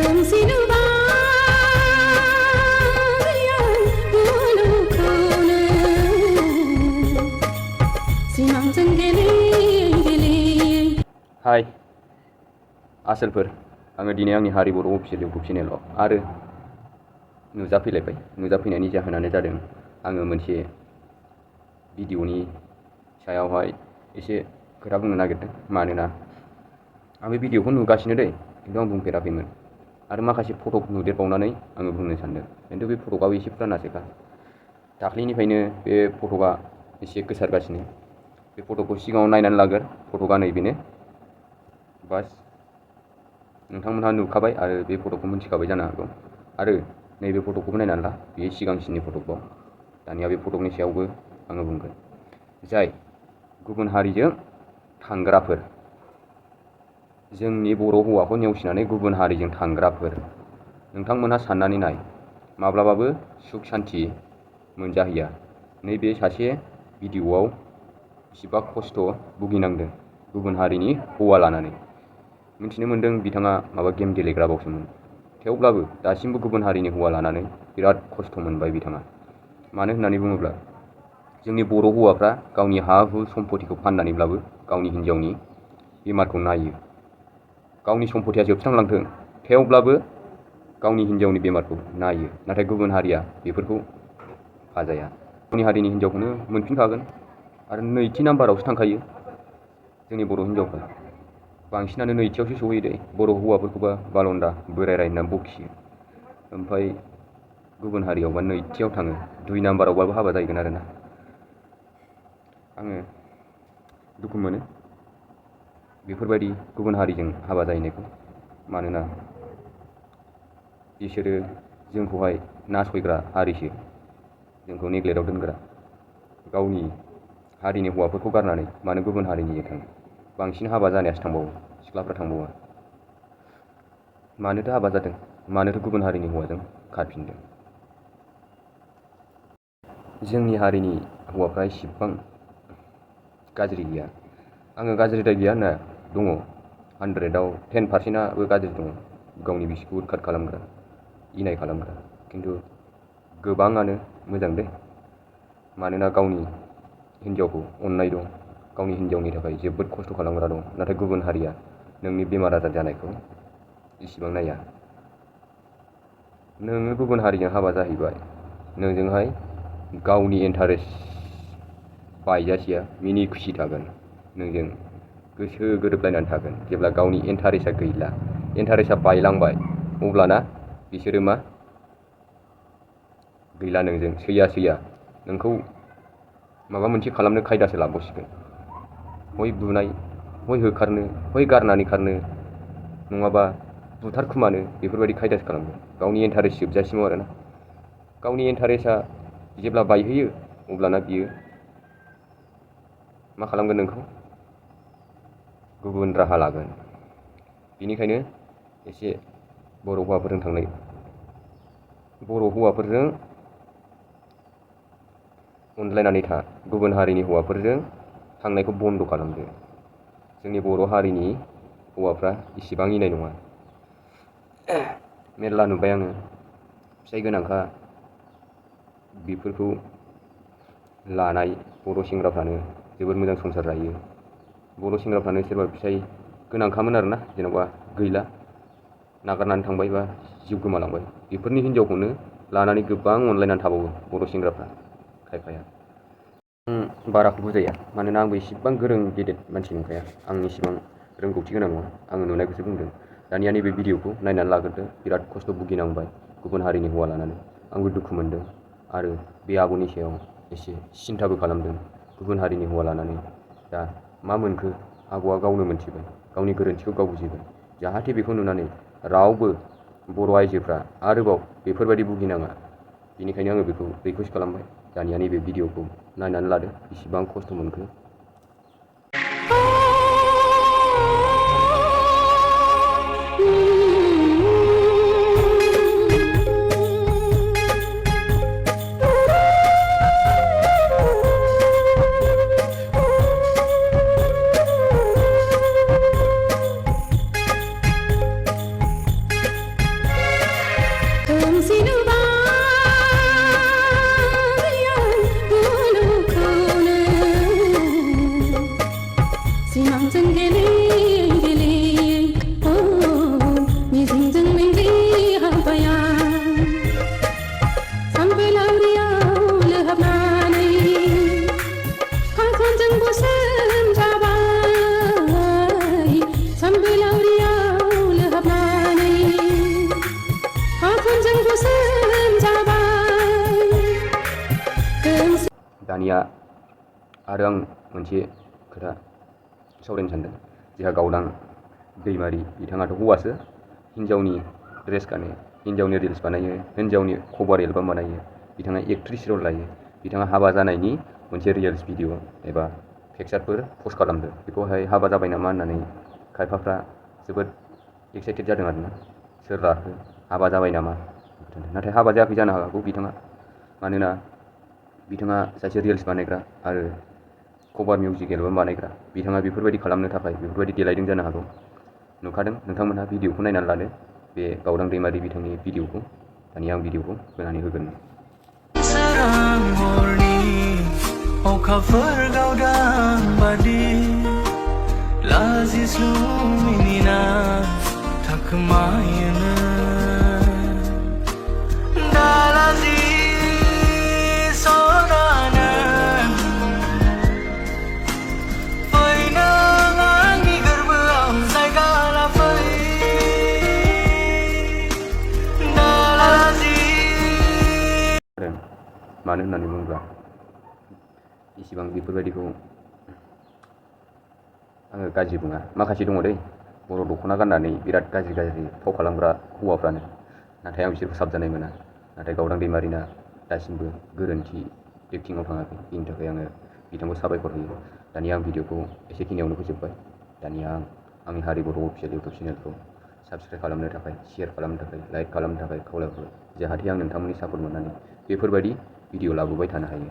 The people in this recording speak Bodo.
gengsi lubang yang mulukuna simangjों गेले Hai आसोलफोर आङो दिनै आंनि हारि बर' अफिसियेल इउटुब चेनेलाव आरो नुजाफैनायनि जाहोनानो जादों आङो मोनसे भिडिअनि सायावहाय एसे खोथा बुंनो नागिरदों मानोना आं बे भिडिअखौ नुगासिनो दै खिन्थु आं बुंफेराखैमोन आरो माखासे फटक नुदेरबावनानै आङो बुंनो सानदों खिन्थु बे फटकआबो एसे फुरानासोखा दाख्लैनिफ्रायनो बे फटकआ एसे गोसारगासिनो बे फटकखौ सिगाङाव नायनानै लागोर फटकआ नैबेनो बास नोंथांमोनहा नुखाबाय आरो बे फटकखौ मिथिखाबाय जानो हागौ आरो नैबे फटकखौबो नायनानै ला बेयो सिगांसिननि फटकबाव दानिया बे फटकनि सायावबो आङो बुंगोन जाय गुबुन हारिजों थांग्राफोर जोंनि बर' हौवाखौ नेवसिनानै गुबुन हारिजों थांग्राफोर नोंथांमोनहा साननानै नाय माब्लाबाबो सुख सान्थि मोनजाहैया नैबे सासे भिडिअआव बेसेबा खस्थ' भुगिनांदों गुबुन हारिनि हौवा लानानै मिथिनो मोन्दों बिथाङा माबा गेम गेलेग्रा बावसोमोन थेवब्लाबो दासिमबो गुबुन हारिनि हौवा लानानै बिराद खस्थ' मोनबाय बिथाङा मानो होननानै बुङोब्ला जोंनि बर' हौवाफ्रा गावनि हा हु सम्पतिखौ फाननानैब्लाबो गावनि हिन्जावनि बेमारखौ नायो गावनि सम्पतिया जोबस्रांलांथों थेवब्लाबो गावनि हिन्जावनि बेमारखौ नायो नाथाय गुबुन हारिया बेफोरखौ फाजाया गावनि हारिनि हिन्जावखौनो मोनफिनखागोन आरो नैथि नाम्बारावसो थांखायो जोंनि बर' हिन्जावफ्रा बांसिनानो नैथियावसो सहैयो दे बर' हौवाफोरखौबा बालन्दा बोराय होननानै बखियो ओमफ्राय गुबुन हारियावबा नैथियाव थाङो 2 नाम्बारावबाबो हाबा जाहैगोन आरोना आङो दुखु मोनो बेफोरबायदि गुबुन हारिजों हाबा जाहैनायखौ मानोना बिसोरो जोंखौहाय नासयग्रा हारिसो जोंखौ नेग्लेक्टआव दोनग्रा गावनि हारिनि हौवाफोरखौ गारनानै मानो गुबुन हारिनिजों थाङो बांसिन हाबा जानायासो थांबावो सिख्लाफ्रा थांबावा मानोथो हाबा जादों मानोथो गुबुन हारिनि हौवाजों खारफिनदों जोंनि हारिनि हौवाफ्रा इसिबां गाज्रि गैया आङो गाज्रिद्राय गैया होनना दङ 100आव 10%आबो गाज्रि दङ गावनि बिसिखौ उदखार खालामग्रा इनाय खालामग्रा खिन्थु गोबाङानो मोजां दे मानोना गावनि हिन्जावखौ अननाय दं गावनि हिन्जावनि थाखाय जोबोद खस्थ' खालामग्रा दं नाथाय गुबुन हारिया नोंनि बेमार आजार जानायखौ इसिबां नाया नोङो गुबुन हारिजों हाबा जाहैबाय नोंजोंहाय गावनि इन्टारेस्ट बायजासेया मिनि खुसि थागोन नोंजों गोसो गोरोबलायनानै थागोन जेब्ला गावनि इन्टारेस्टआ गैला इन्टारेस्टआ बायलांबाय अब्लाना बिसोरो मा गैला नोंजों सैया नोंखौ माबा मोनसे खालामनो खायदासो लाबावसिगोन हय बुनाय हय होखारनो हय गारनानै खारनो नङाबा बुथारखुमानो बेफोरबायदि खायदासो खालामगोन गावनि इन्टारेस्ट जोबजासिमाव आरोना गावनि इन्टारेस्टआ जेब्ला बायहैयो अब्लाना बियो मा खालामगोन नोंखौ गुबुन राहा लागोन बेनिखायनो एसे बर' हौवाफोरजों थांनाय बर' हौवाफोरजों अनलायनानै था गुबुन हारिनि हौवाफोरजों थांनायखौ बन्द' खालामदो जोंनि बर' हारिनि हौवाफ्रा इसिबां इनाय नङा मेरला नुबाय आङो फिसाइ गोनांखा बेफोरखौ लानाय बर' सेंग्राफ्रानो जोबोद मोजां संसार जायो बर' सेंग्राफ्रानो सोरबा फिसाइ गोनांखामोन आरोना जेन'बा गैला नागारनानै थांबाय बा जिउ गोमालांबाय बेफोरनि हिन्जावखौनो लानानै गोबां अनलायनानै थाबावो बर' सेंग्राफ्रा खायफाया बाराखौ बुजाया मानोना आंबो इसिबां गोरों गेदेर मानसि नंखाया आं इसिबां रोंगौथि गोनां नङा आङो नुनायखौसो बुंदों दानिया नैबे भिडिअखौ नायनानै लाग्रोदो बिराद खस्थ' भुगिनांबाय गुबुन हारिनि हौवा लानानै आंबो दुखु मोनदों आरो बे आब'नि सायाव एसे सिन्थाबो खालामदों गुबुन हारिनि हौवा लानानै दा मा मोनखो आब'आ गावनो मोनथिबाय गावनि गोरोन्थिखौ गाव बुजिबाय जाहाथे बेखौ नुनानै रावबो बर' आइजोफ्रा आरोबाव बेफोरबायदि भुगिनाङा बेनिखायनो आङो बेखौ रिकुवेस्ट खालामबाय दानिया नैबे भिडिअखौ नायनानै लादो बेसेबां खस्थ' मोनखो खोमसि सिमांजों गेले गेले ओ मिजिंजों मेंग्लि हाबाया सानबोलावरियाव लोहाबनानै फांखनजों बुसोम जाबाय सानबोलावरियाव लोहाबनानै फांखनजों बुसोम जाबाय दानिया आरो आं मोनसे खोथा सावरायनो सानदों। जोंहा गावदां दैमारि बिथाङाथ' हौवासो, हिन्जावनि ड्रेस गानो, हिन्जावनि रिल्स बानायो, हिन्जावनि कभार एलबाम बानायो, बिथाङा एक्ट्रिस रल लायो, बिथाङा हाबा जानायनि मोनसे रिल्स भिडिअ एबा पिक्सारफोर पस्ट खालामदों। बेखौहाय हाबा जाबाय नामा होननानै खायफाफ्रा जोबोद एक्साइटेड जादों आरोना, सोर लाखो, हाबा जाबाय नामा, नाथाय हाबा जायाखै जानो हागौ बिथाङा, मानोना बिथाङा सासे रिल्स बानायग्रा आरो कभार मिउजिक एलबाम बानायग्रा। बिथाङा बेफोरबायदि खालामनो थाखाय बेफोरबायदि देलायदों जानो हागौ। नुखादों नोंथांमोनहा भिडिअखौ नायनानै लादो बे गावदां दैमारि बिथांनि भिडिअखौ। दानिया आं भिडिअखौ होनानै होगोन। अखाफोर गावदां बादि लाजिस्लु मिनिना थाखोमायोनो दालाजि सनानो फैनो आंनि गोरबोआव जायगा लाफै दालाजि। मानो होननानै बुङोब्ला इसिबां बेफोरबायदिखौ आङो गाज्रि बुङा। माखासे दङ दै बर' दख'ना गाननानै बिराद गाज्रि गाज्रि फाव खालामग्रा हौवाफ्रानो, नाथाय आं बिसोरखौ साबजानाय मोना। नाथाय गावदां दैमारिना दासिमबो गोरोन्थि एक्टिंआव थाङाखै, बिनि थाखाय आङो बिथांखौ साबायखर होयो। दानिया आं भिडिअखौ एसेखिनियावनो फोजोबबाय। दानिया आं आंनि हारि बर' अफिसियेल इउटुब चेनेलखौ साबस्क्राइब खालामनो थाखाय, शेयार खालामनो थाखाय, लाइक खालामनो थाखाय खावलायहरबाय, जाहाथे आं नोंथांमोननि सापर्ट मोननानै बेफोरबायदि भिडिअ लाबोबाय थानो हायो।